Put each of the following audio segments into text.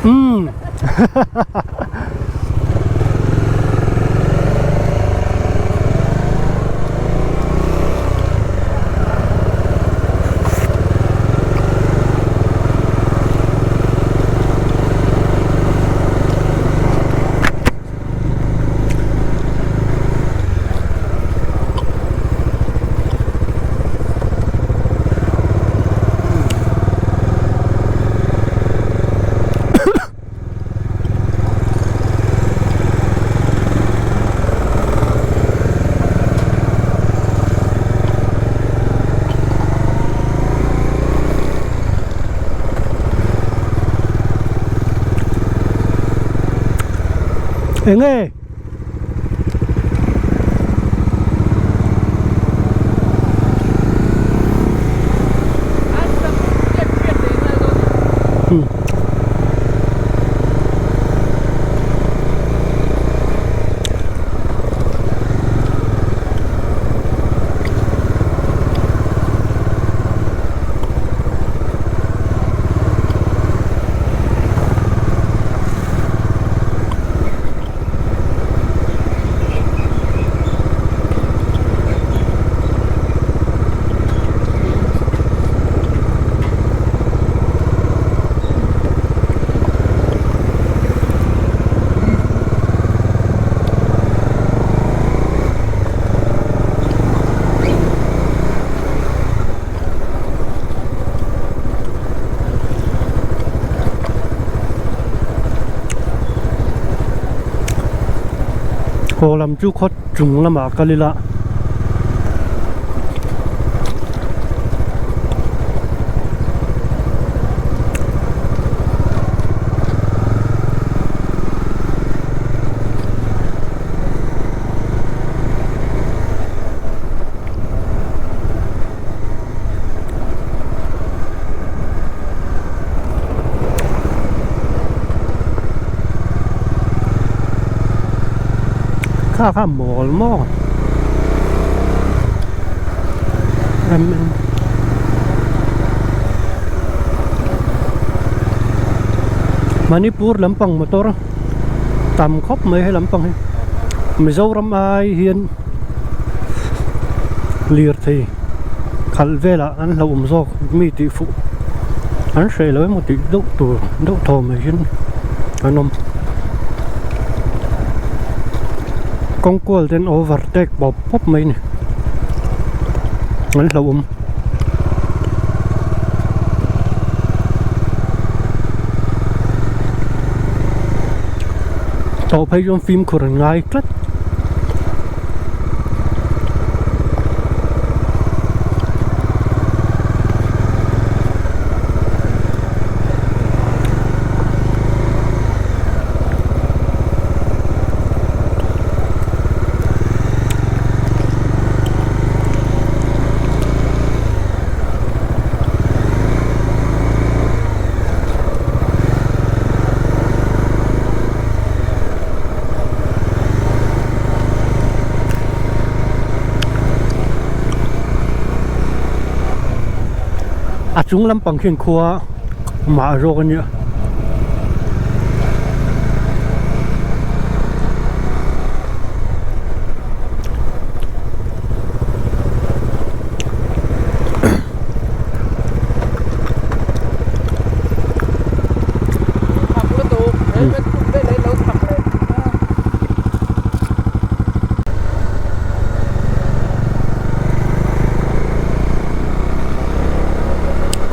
Umm. Enge? Haw lam chu khaw chung lamah kal ila. Kha kha mawl maw Manipur lampang motor tam khawp mai he lampang hi Mizoram ai hian lirthei khalh velah an hlauhawm zawk mi tih fuh an hreh lo emaw tih deuh tur deuh thaw mai hian an awm kawng kual ten overtake pawp pawp mai a ni an hlauhawm. Tawh phei chuan fimkhur an ngai tlat. A chung lampang khian khua mah zawk a nia.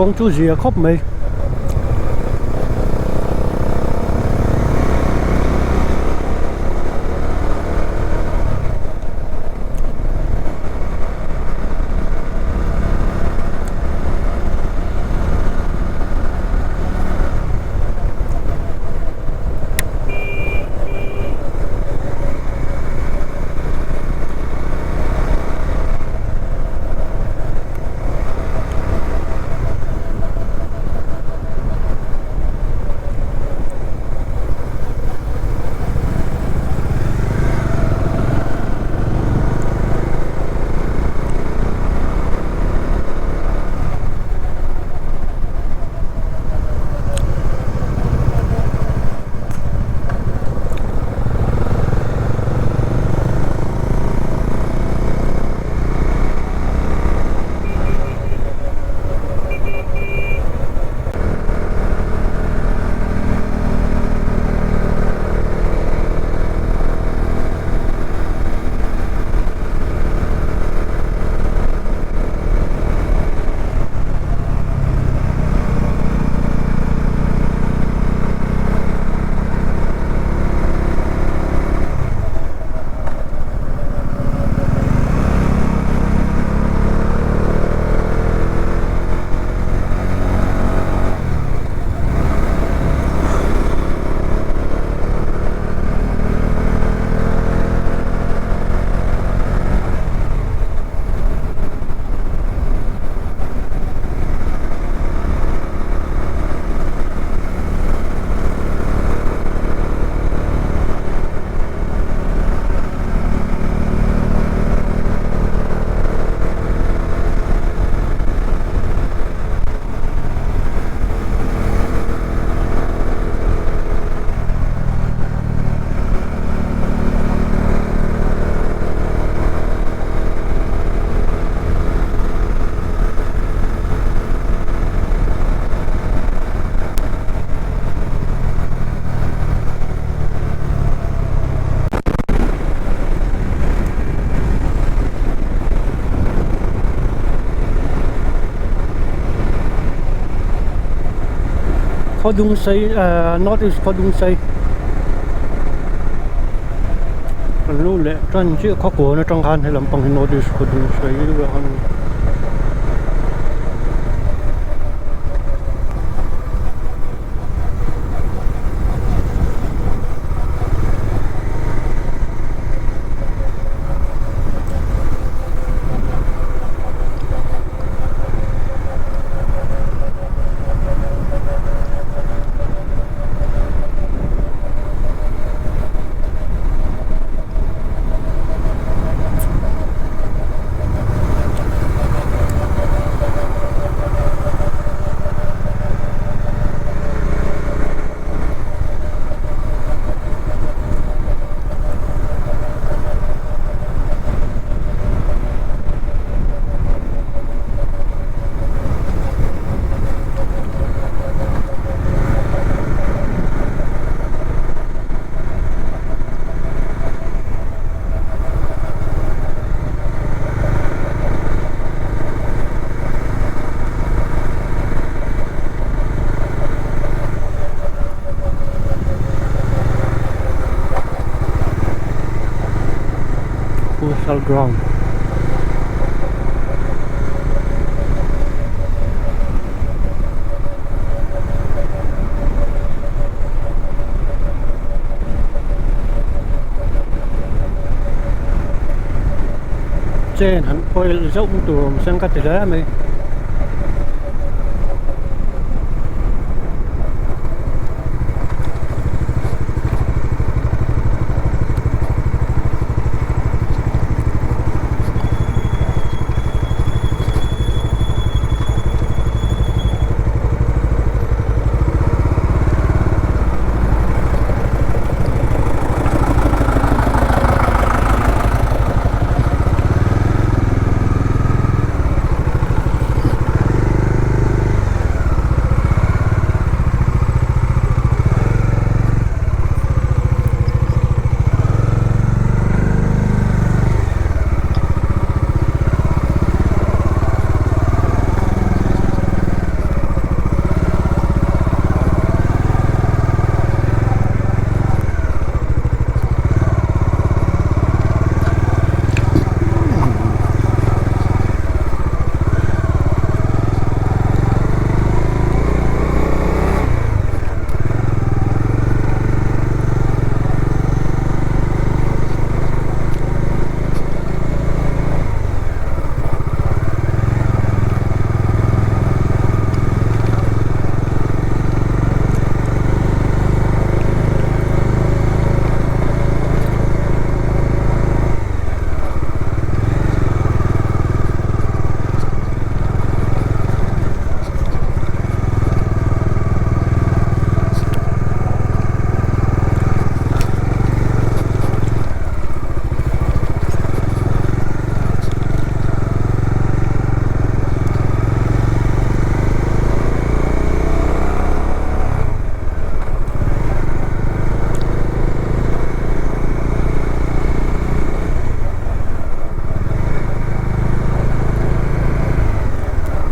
Kawng chu zia khawp mai. Khawdungsei ehh North East Khawdungsei kan lu leh tan chiah khawkawn atang khan he lampang hi North East Khawdungsei a ni. Futsal ground. Chen han oil zauh tur awm sen ka ti hle mai.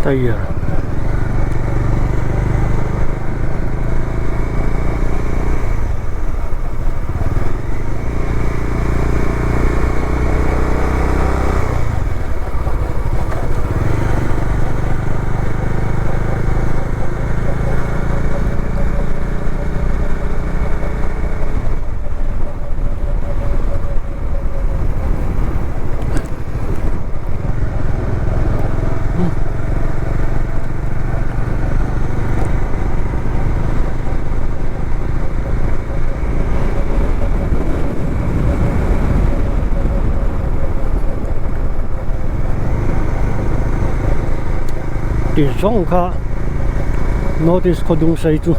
Tyre. Ti zawng kha North East Khawdungsei chu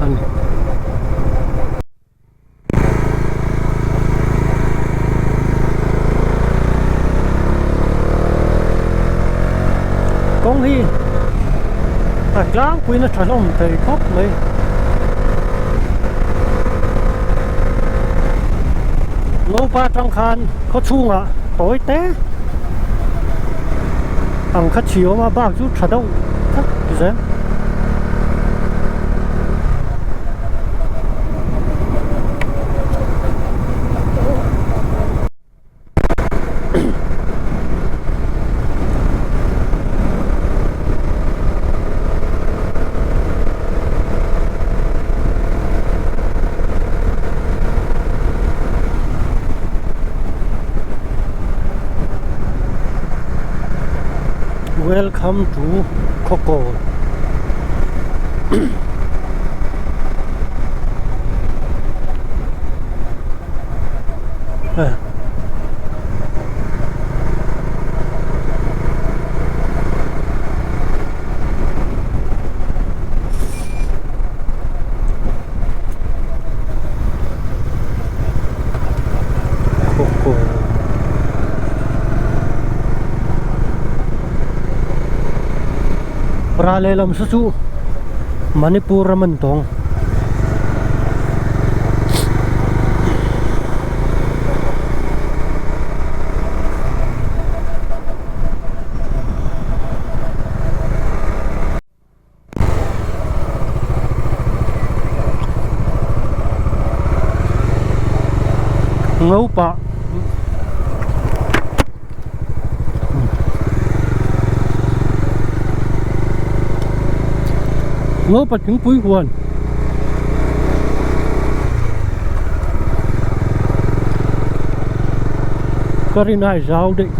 a ni. Kawng hi a tlangpuiin a tha hlawm thei khawp mai. Ngopa atang khan khaw chhungah tawi te ang kha chhi awm a bak chu tha deuh thak zel. Welcome to Khawkawn. Ral lehlam saw chu Manipur ram a ni tawng. Ngaupa Ngaupa thingpui huan ka rin ai zau daih.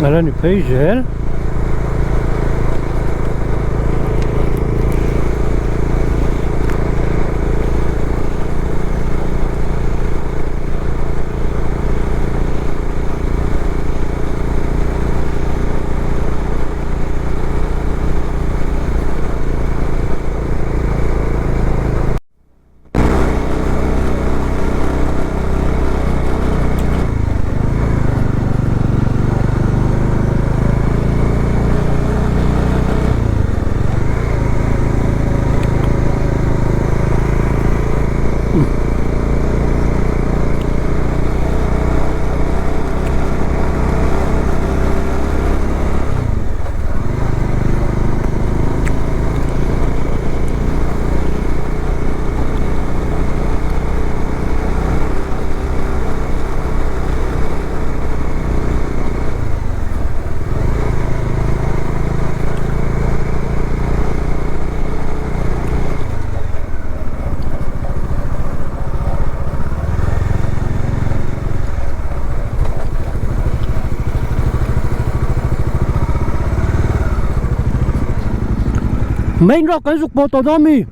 A la ni phei zel. Main road kan zuk pawh tawh dawn mi.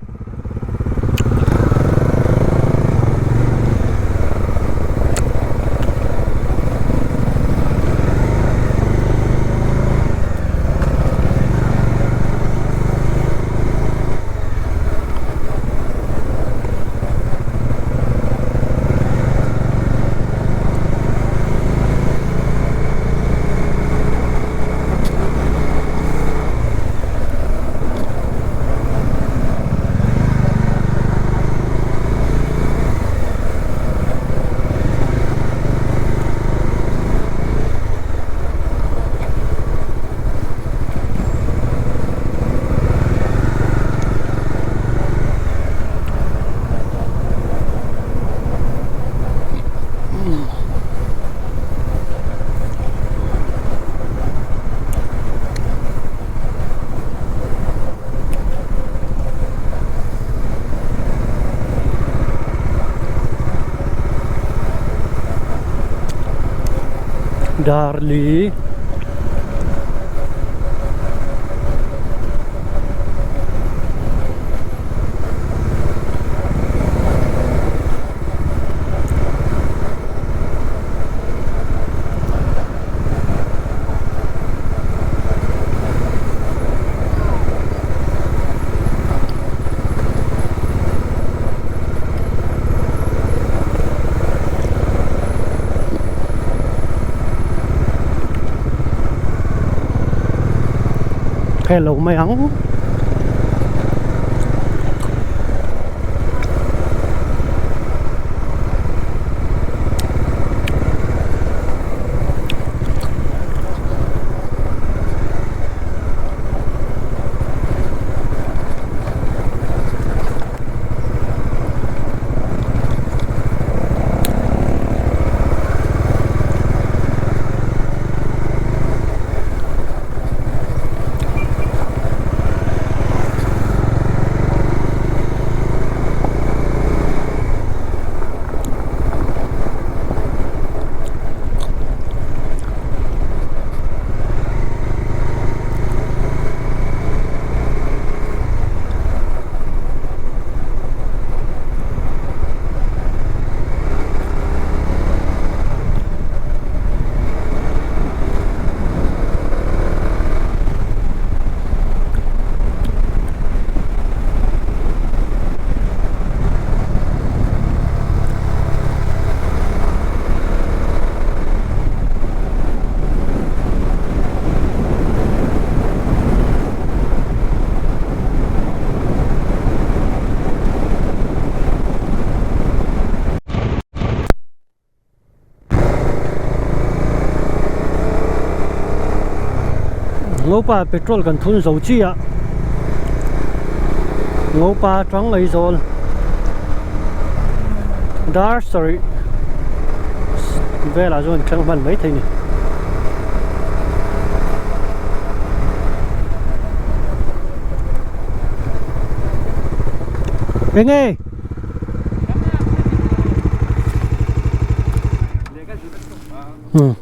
Darli Hello mai ang. Ngopa petrol kan thun zo chiah Ngopa atang Aizawl dar sarih velah chuan thleng hman mai thei a ni. Enge? Hmm.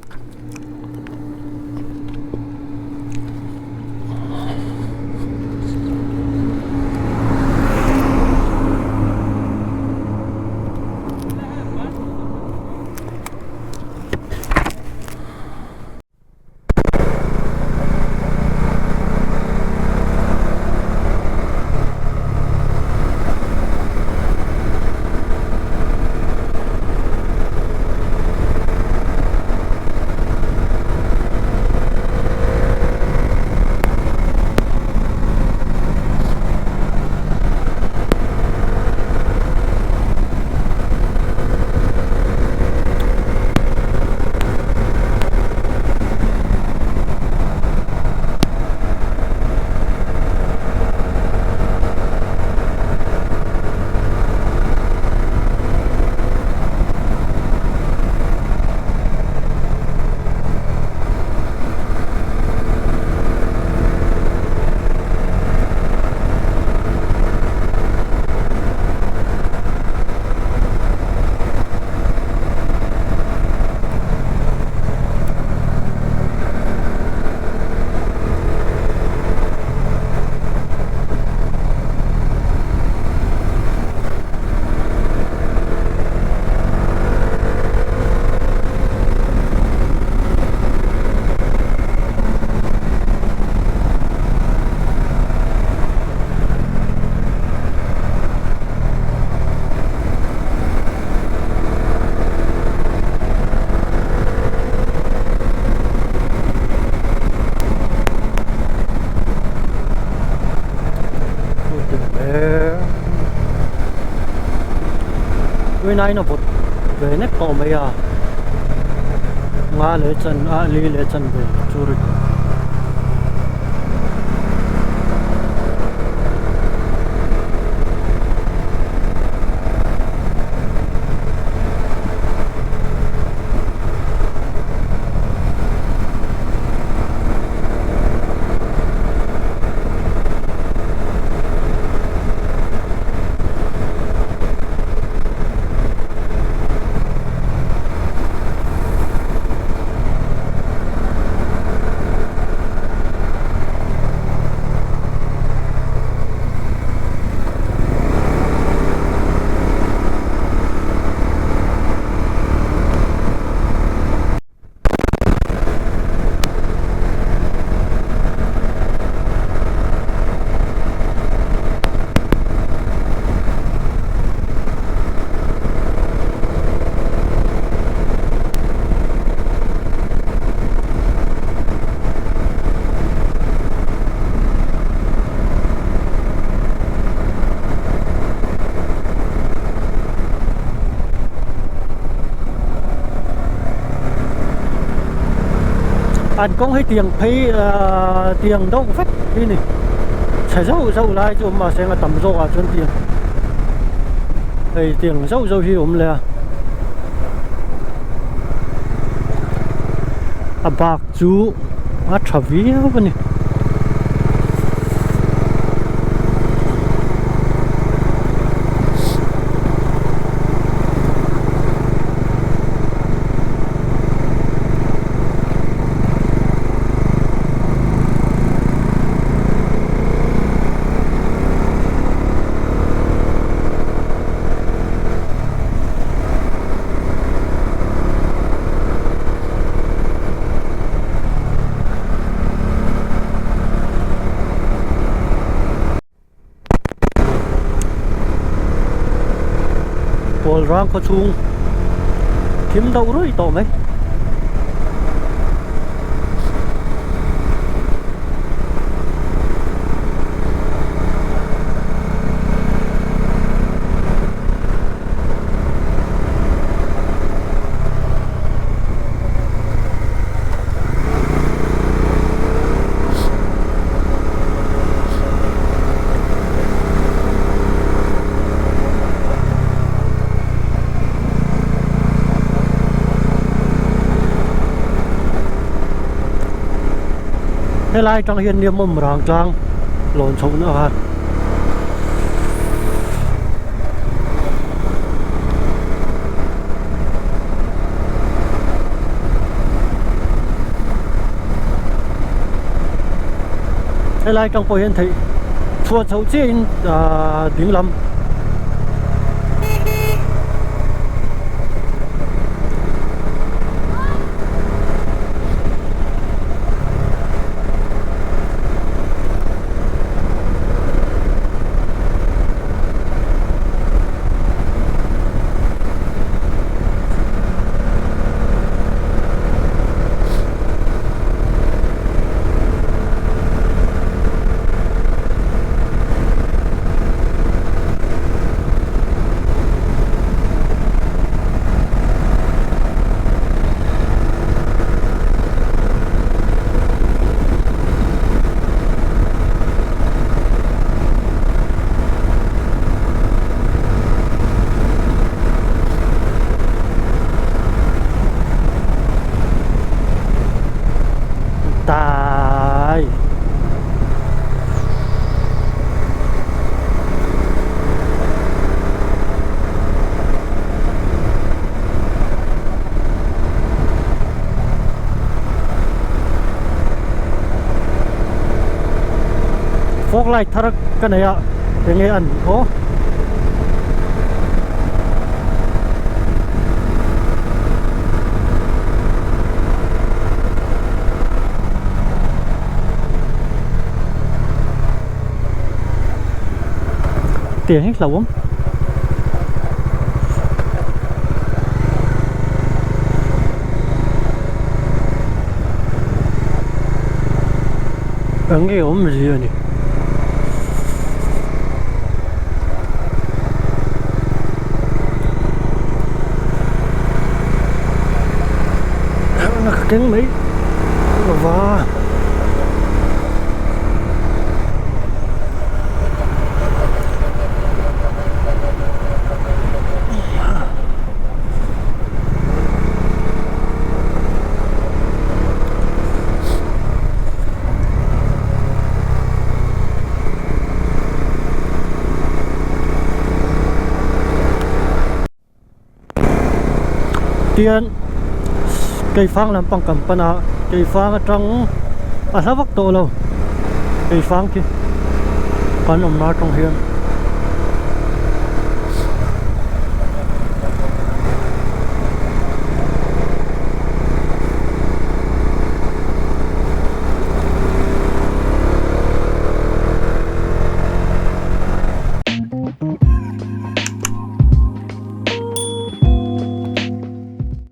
Rinai na vawt ve nek tawh mai a nga leh chan a li leh chan ve chu ri. An kawng hi tiang phei ah tiang deuh vek hi ni chhe zauh zauh lai chu awm mahse a tam zawk ah chuan tiang hei tiang zauh zauh hi a awm leh a a bak chu a tha viau a ni. Pawl rang khaw chhung thim deuh ruih tawh mai. Helai atang hian nia mawm rang tlang lawn chhoh na khan. Helai atang pawh hian theih chhuah chhoh chiah in ahh ding lam. Tai. Fog light thar ka nei a enge an aw. Tiang hi hlauhawm. Eng nge awmzia ni. Ka keng mai lova. Tian keifang lampang kan pan a keifang atang a hla vak tawh lo keifang khi kan awmna atang hian.